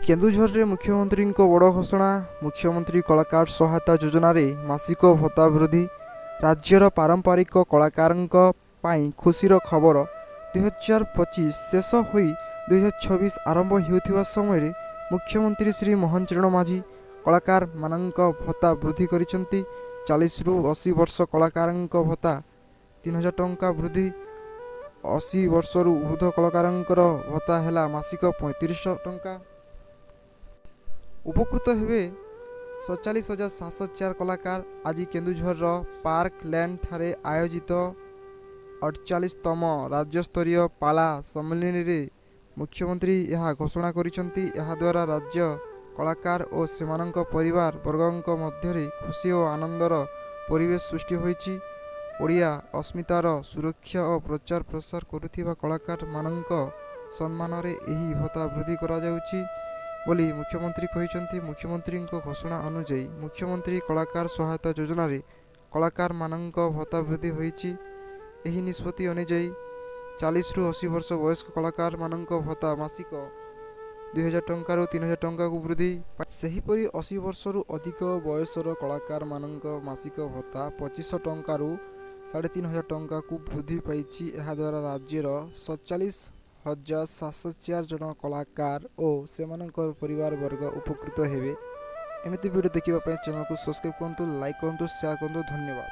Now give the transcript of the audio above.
କେନ୍ଦୁଝରରେ ମୁଖ୍ୟମନ୍ତ୍ରୀଙ୍କ ବଡ଼ ଘୋଷଣା। ମୁଖ୍ୟମନ୍ତ୍ରୀ କଳାକାର ସହାୟତା ଯୋଜନାରେ ମାସିକ ଭତ୍ତା ବୃଦ୍ଧି। ରାଜ୍ୟର ପାରମ୍ପରିକ କଳାକାରଙ୍କ ପାଇଁ ଖୁସିର ଖବର। 2025 ଶେଷ ହୋଇ 2026 ଆରମ୍ଭ ହେଉଥିବା ସମୟରେ ମୁଖ୍ୟମନ୍ତ୍ରୀ ଶ୍ରୀ ମୋହନ ଚରଣ ମାଝୀ କଳାକାରମାନଙ୍କ ଭତ୍ତା ବୃଦ୍ଧି କରିଛନ୍ତି। 40ରୁ 80 ବର୍ଷ କଳାକାରଙ୍କ ଭତ୍ତା 3000 ଟଙ୍କା ବୃଦ୍ଧି। 80 ବର୍ଷରୁ ଉର୍ଦ୍ଧ୍ୱ କଳାକାରଙ୍କର ଭତ୍ତା ହେଲା ମାସିକ 3500 ଟଙ୍କା। ଉପକୃତ ହେବେ 47,704 କଳାକାର। ଆଜି କେନ୍ଦୁଝରର ପାର୍କ ଲେନ୍ଠାରେ ଆୟୋଜିତ 48ତମ ରାଜ୍ୟସ୍ତରୀୟ ପାଲା ସମ୍ମିଳନୀରେ ମୁଖ୍ୟମନ୍ତ୍ରୀ ଏହା ଘୋଷଣା କରିଛନ୍ତି। ଏହାଦ୍ୱାରା ରାଜ୍ୟ କଳାକାର ଓ ସେମାନଙ୍କ ପରିବାର ବର୍ଗଙ୍କ ମଧ୍ୟରେ ଖୁସି ଓ ଆନନ୍ଦର ପରିବେଶ ସୃଷ୍ଟି ହୋଇଛି। ଓଡ଼ିଆ ଅସ୍ମିତାର ସୁରକ୍ଷା ଓ ପ୍ରଚାର ପ୍ରସାର କରୁଥିବା କଳାକାରମାନଙ୍କ ସମ୍ମାନରେ ଏହି ଭତ୍ତା ବୃଦ୍ଧି କରାଯାଉଛି ବୋଲି ମୁଖ୍ୟମନ୍ତ୍ରୀ କହିଛନ୍ତି। ମୁଖ୍ୟମନ୍ତ୍ରୀଙ୍କ ଘୋଷଣା ଅନୁଯାୟୀ, ମୁଖ୍ୟମନ୍ତ୍ରୀ କଳାକାର ସହାୟତା ଯୋଜନାରେ କଳାକାରମାନଙ୍କ ଭତ୍ତା ବୃଦ୍ଧି ହୋଇଛି। ଏହି ନିଷ୍ପତ୍ତି ଅନୁଯାୟୀ, 40ରୁ 80 ବର୍ଷ ବୟସ୍କ କଳାକାରମାନଙ୍କ ଭତ୍ତା ମାସିକ 2000 ଟଙ୍କାରୁ 3000 ଟଙ୍କାକୁ ବୃଦ୍ଧି। ସେହିପରି 80 ବର୍ଷରୁ ଅଧିକ ବୟସର କଳାକାରମାନଙ୍କ ମାସିକ ଭତ୍ତା 2500 ଟଙ୍କାରୁ 3500 ଟଙ୍କାକୁ ବୃଦ୍ଧି ପାଇଛି। ଏହାଦ୍ୱାରା ରାଜ୍ୟର 47,704 ଜଣ କଳାକାର ଓ ସେମାନଙ୍କ ପରିବାର ବର୍ଗ ଉପକୃତ ହେବେ। ଏମିତି ଭିଡ଼ିଓ ଦେଖିବା ପାଇଁ ଚ୍ୟାନେଲକୁ ସବସ୍କ୍ରାଇବ୍ କରନ୍ତୁ, ଲାଇକ୍ କରନ୍ତୁ, ସେୟାର କରନ୍ତୁ। ଧନ୍ୟବାଦ।